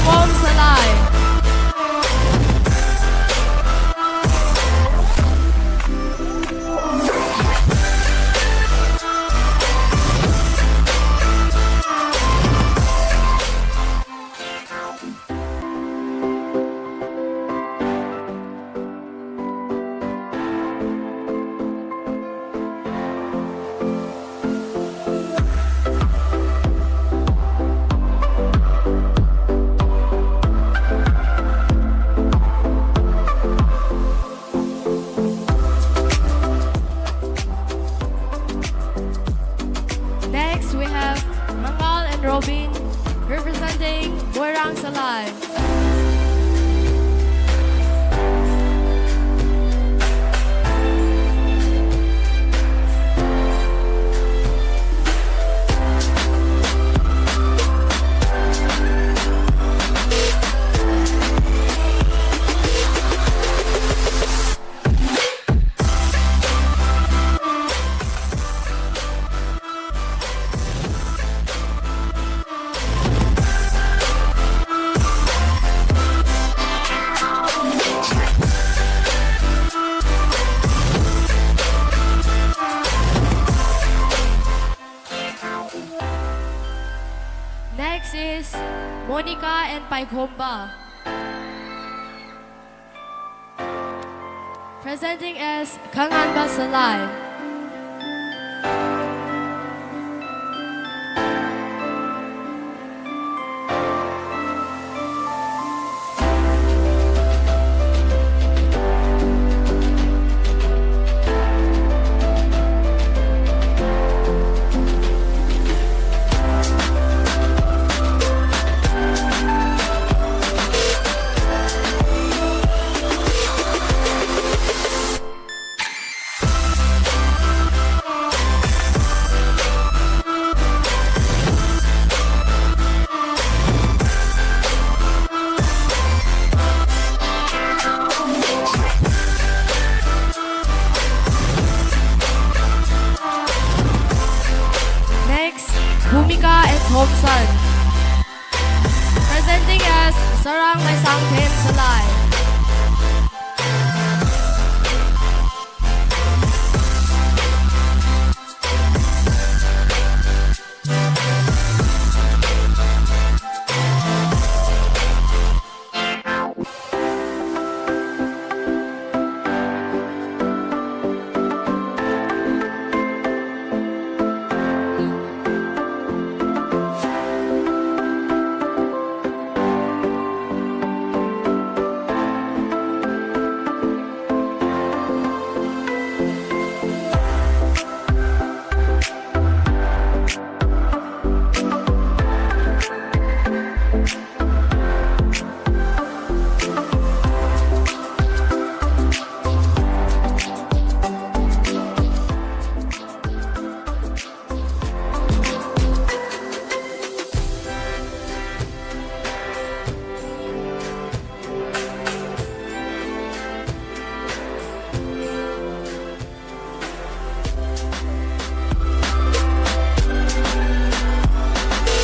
Pom Salai. Next, we have Mangal and Robin, representing Moirang Salai. Next is Monica and Paikhomba. Presenting as Khanganba Salai. Next, Bhumika and Thompson. Presenting as Sarang Maisangthem Salai.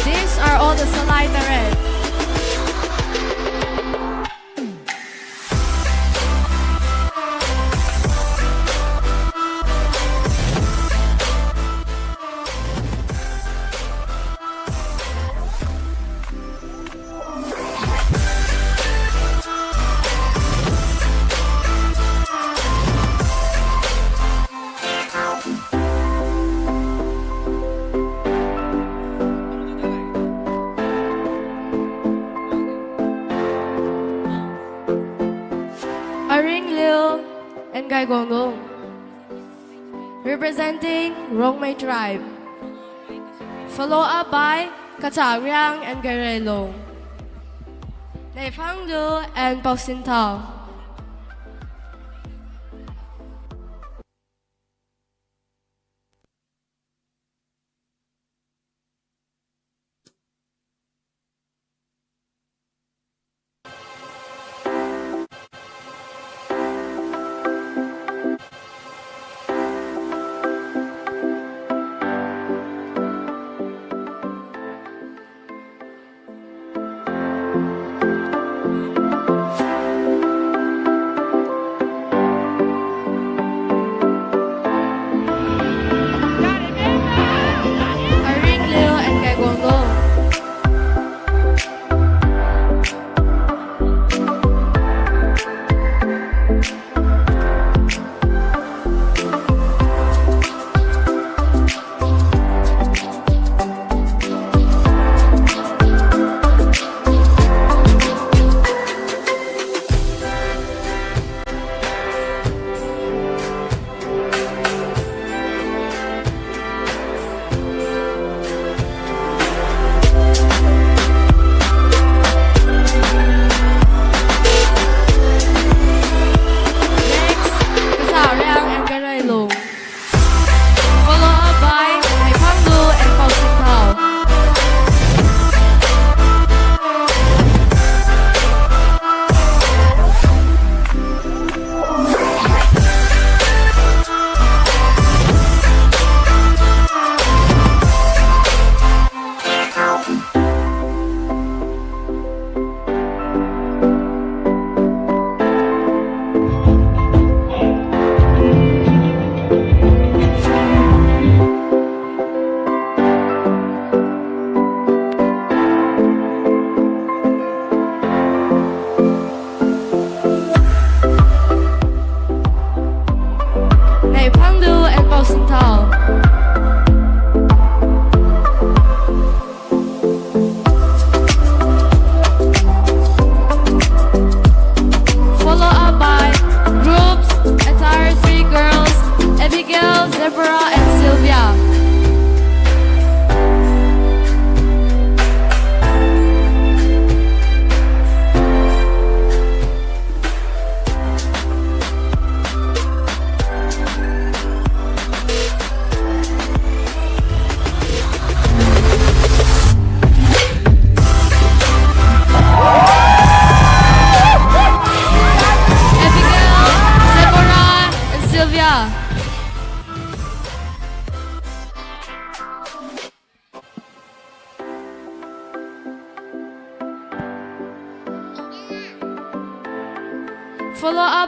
These are all the Salai Taret. Aringliu and Gaigonglung, representing Rongmei tribe. Follow up by Kachagriang and Gaireilung, Neifanglu and Pausinthau.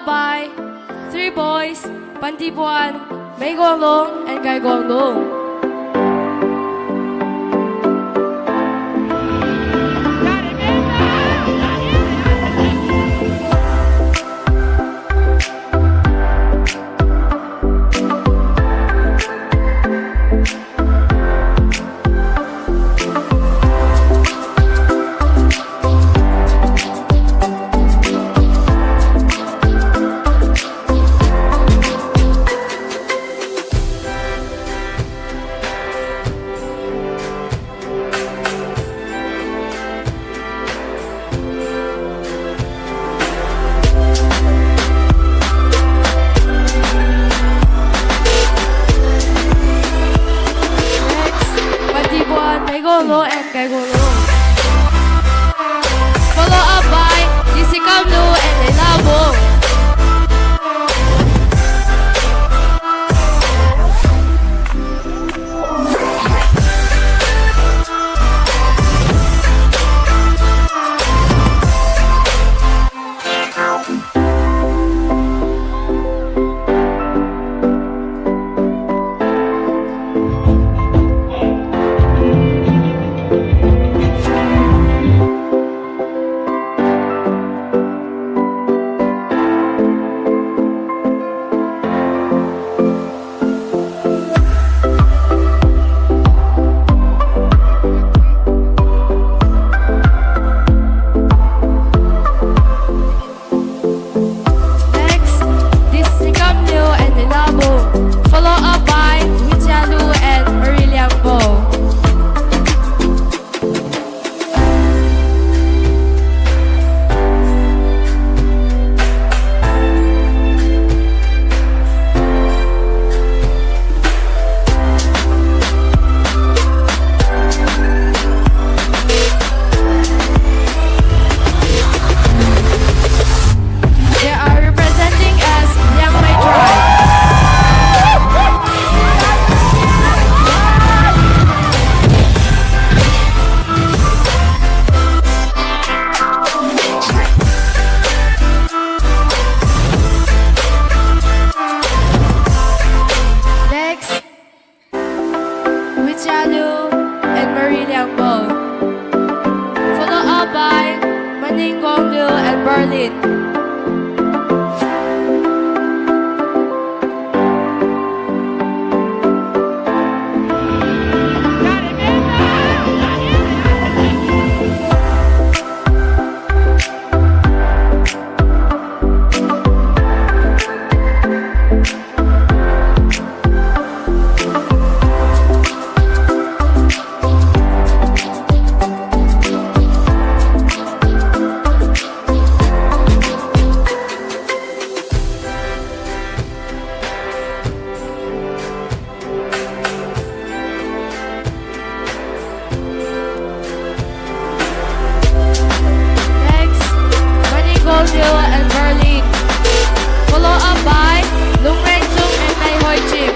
By three boys, Pantipuan, Meiguanglung and Kaiguanglung. Next, Pantipuan, Meiguanglung and Kaiguanglung. Follow up by Disikamlu and Leilabung. Next, Disikamlu and Leilabung, follow up by Wichialu and Mariliangbo. They are representing as Liangmei tribe. Next, Wichialu and Mariliangbo, follow up by Maninggongliu and Berlin. Next, Maninggongliu and Berlin, follow up by Lungrengchung and Neihoichim.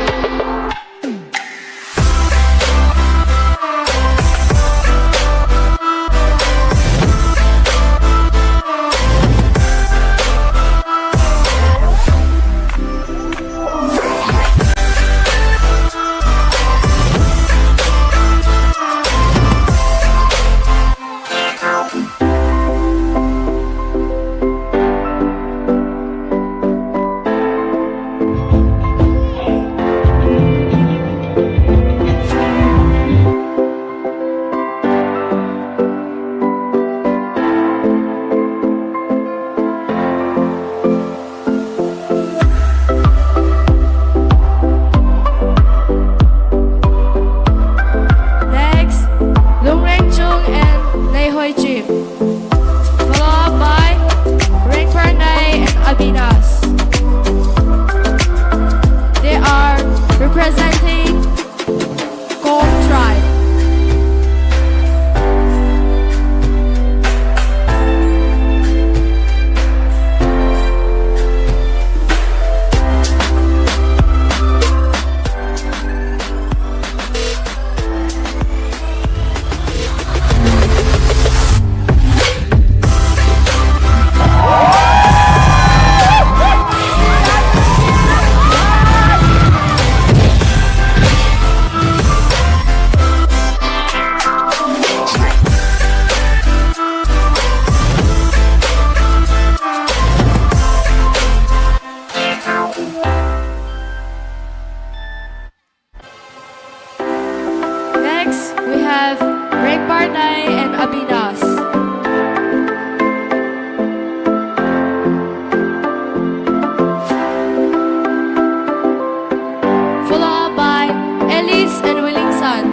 Next, Lungrengchung and Neihoichim, followed by Rengparnei and Abinas. They are representing Kom tribe. Parnai and Abinas. Followed up by Elise and Willingson.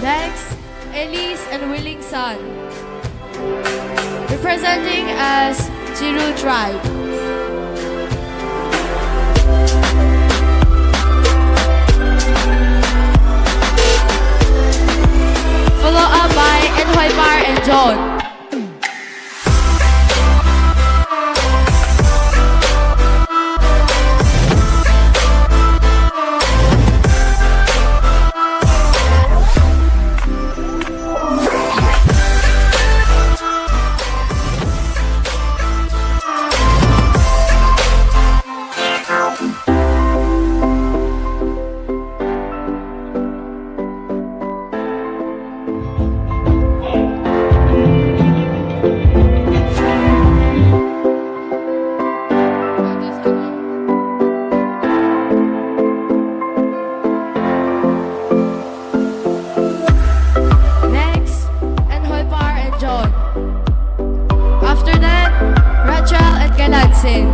Next, Elise and Willingson, representing as Chiru tribe. Follow up by Enhoipar and John. Next, Enhoipar and John. After that, Rachel and Kelansin.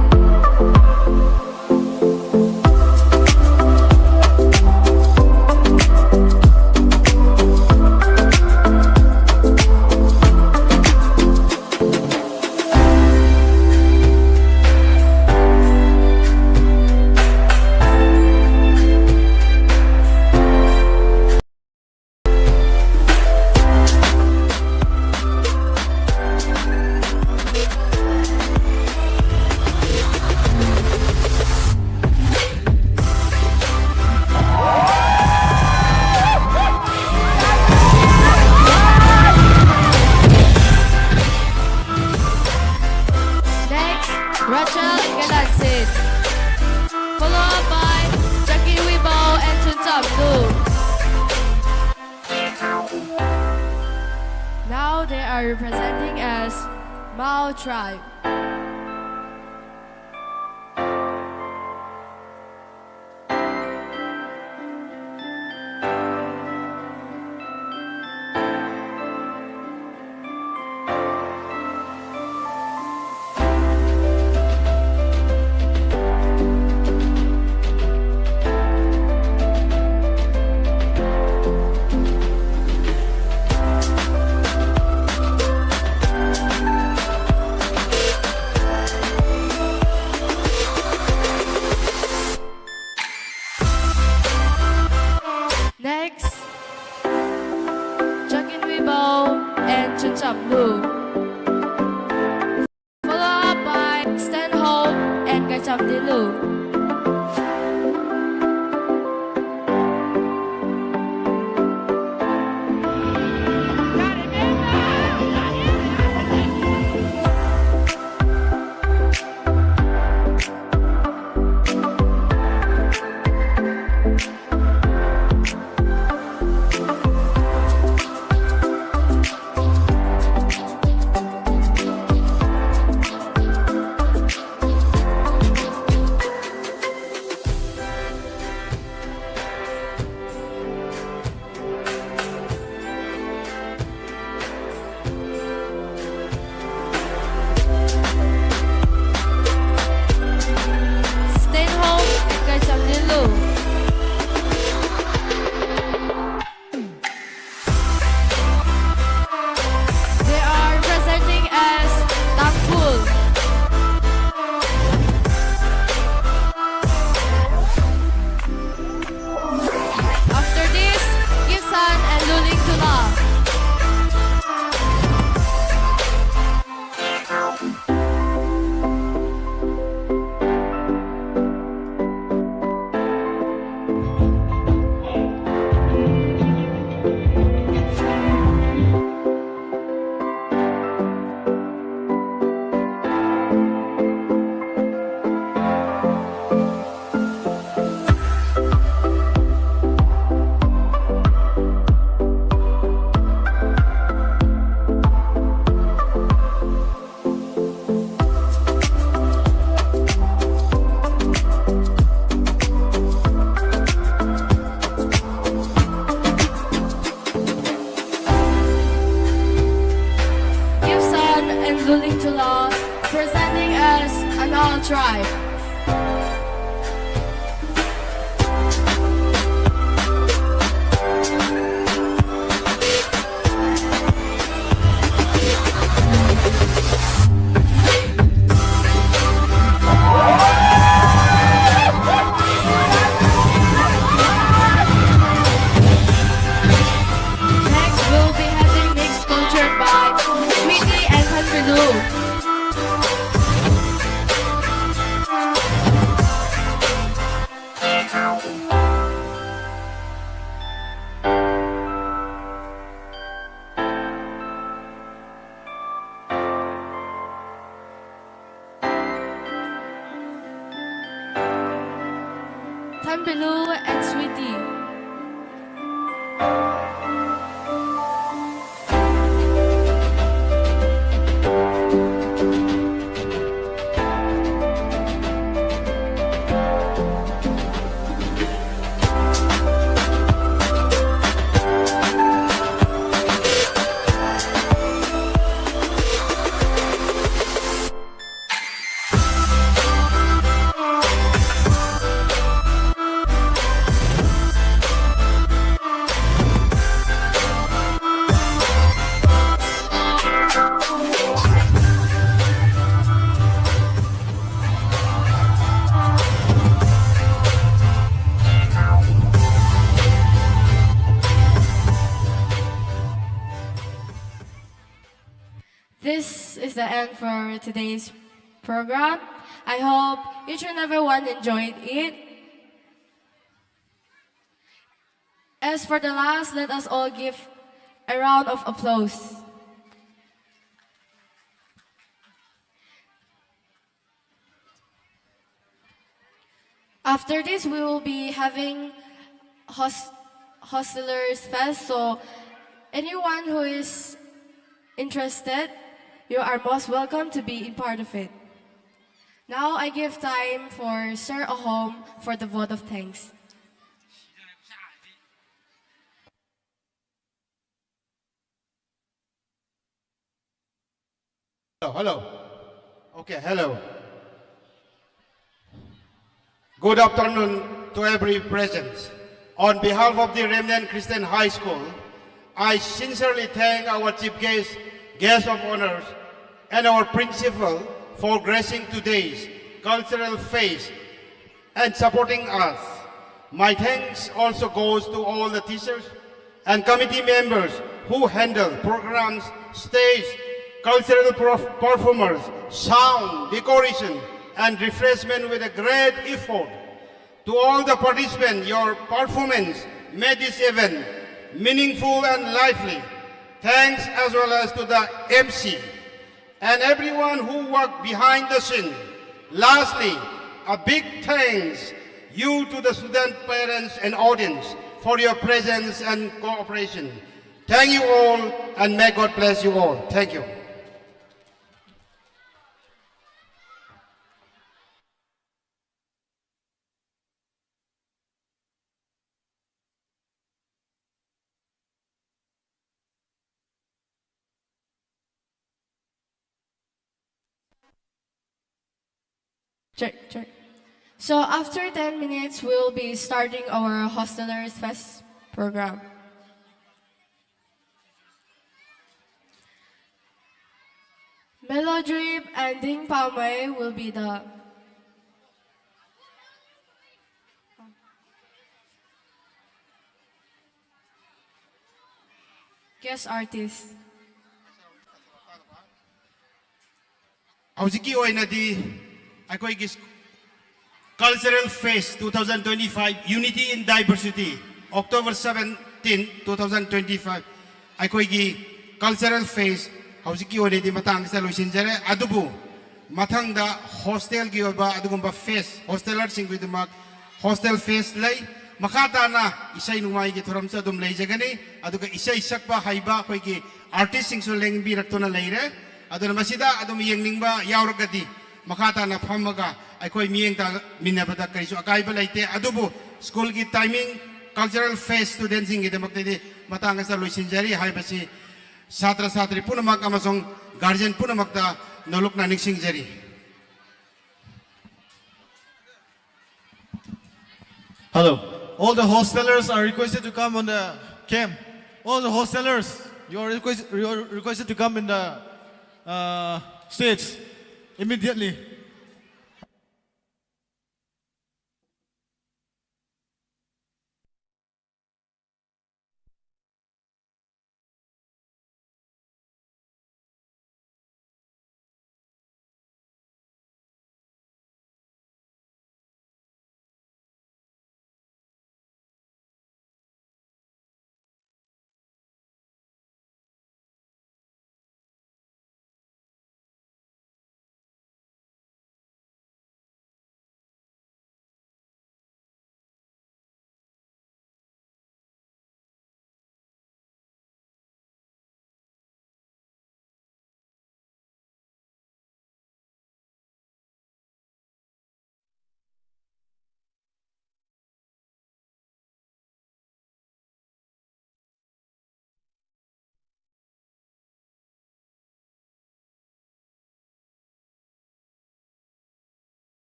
Next, Rachel and Kelansin. Followed by Jackie Wibo and Chuncham Lu. Now they are representing as Mao tribe. Next, Jackie Wibo and Chuncham Lu. Follow up by Stanhope and Kaicham Dilu. Tula, presenting as Anal tribe. Next, we'll be having mix culture by Sweetie and Hanpilu. Hanpilu and Sweetie. This is the end for today's program. I hope each and everyone enjoyed it. As for the last, let us all give a round of applause. After this, we will be having host-, hostelers fest. So anyone who is interested, you are most welcome to be in part of it. Now I give time for Sir Ahom for the vote of thanks. Hello, hello. Okay, hello. Good afternoon to every present. On behalf of the Remnant Christian High School, I sincerely thank our chief guest, guest of honors, and our principal for gracing today's cultural fest and supporting us. My thanks also goes to all the teachers and committee members who handle programs, stage, cultural perf-, performers, sound, decoration, and refreshment with a great effort. To all the participants, your performance made this event meaningful and lively. Thanks as well as to the M C and everyone who worked behind the scene. Lastly, a big thanks you to the student, parents, and audience for your presence and cooperation. Thank you all, and may God bless you all. Thank you. Check, check. So after ten minutes, we'll be starting our Hostelers Fest program. Melodrip and Ding Pamei will be the guest artist. Howziki oina di, akhoi ki Cultural Fest two thousand twenty-five, Unity in Diversity, October seventeen, two thousand twenty-five. Akhoi ki Cultural Fest, howziki oina di matang sa luisin jare, adubu, mathang da hostel ki oba, adugumba fest, hosteler sing ki dumak, hostel fest lei, makha tana, isei nungmai ki thoram sa dum lei jagani, aduka isei sakba haiba, akhoi ki artist sing su leng bi rak tuna lei re, aduna masida, adum yeng ningba, yau rak gadi, makha tana pham maga, akhoi miyeng ta minna bada kari su akai ba lei te, adubu, school ki timing, cultural fest student sing ki damak te di, matang sa luisin jari, hai basi, Satra satri punamak amasung guardian punamak ta Nolukna Ningsing Zeri. Hello. All the hostelers are requested to come on the cam. All the hostelers, you are, request, you are requested to come in the uh, stage immediately.